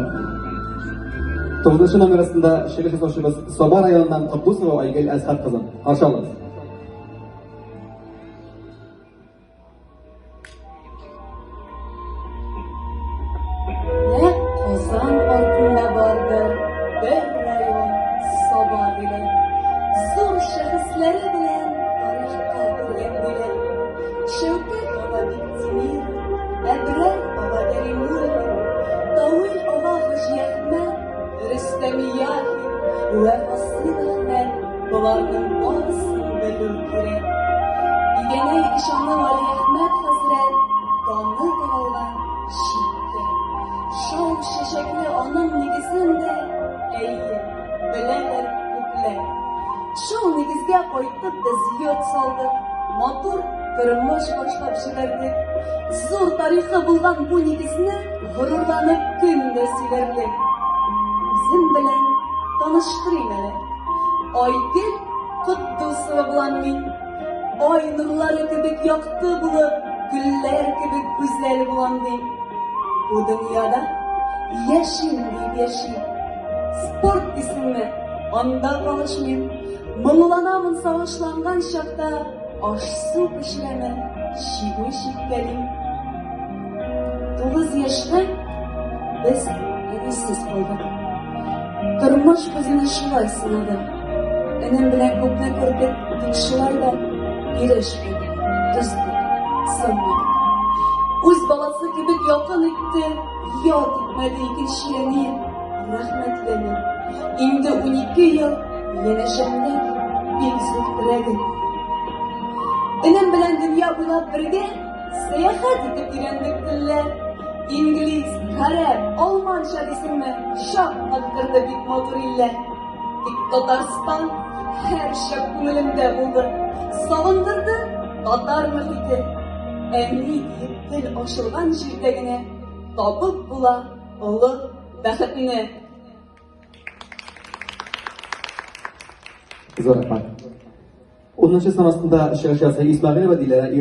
Рәхмәт. Тугызынчы номер астында чыгыш ясаучыбыз Саба районыннан Котдусова Айгөл Әсхәт кызын. Каршы алыгыз. Нәкъ Казан артында бардыр бер район Саба диләр. Зур шәхесләре белән тарихка кергән диләр. Шәүкәт ага Биктимиров, Әбрар ага Кәримуллин, Тауил ага Хаҗиәхмәт, Рөстәм Яхин вә Фасил Әхмәт боларның барысын белү кирәк. Игәнәй ишаны Вәлиәхмәт хәзрәт даны таралган читкә. Шау чәчәкле аның нигезен дә, әйе, беләләр күпләр. Шул нигезгә кайтып без йорт салдык, матур тормыш башлап җибәрдек. Зур тарихы булган бу нигезне горурланып көн дә сөйләрлек. Үзем белән таныштырыйм әле. Айгөл Котдусова булам мин. Ай нурлары кебек якты булып, гөлләр кебек гүзәл булам дим. Бу дөньяда яшим дип яшим. Спорт дисеңме? Анда калышмыйм. Моңланамын сагышланган чакта, аш-су пешерәмен, чигү чиккәлим. 9 яшьтә без әнисез калдык. Тормыш безне шулай сынады. Энем белән күпне күрдек, тик шулай да бирешмәдек, түздек, сынмадык. Үз баласы кебек якын итте, ят итмәде икенче әнием, рәхмәтле мин. Инде 12 ел янәшәмдә бик зур терәгем. Энем белән дөнья буйлап бергә сәяхәт итеп өйрәндек телләр. Инглиз, гарәп, алманча дисеңме, чак каттырды бик матур илләр. Тик Татарстан һәрчак күңелемдә булды. Сагындырды татар мөхите. Әни диеп тел ачылган җирдә генә табып була олы бәхетне. Зур рәхмәт. Унынчы сан астында чыгыш ясый Исмәгыйлева Диләрә.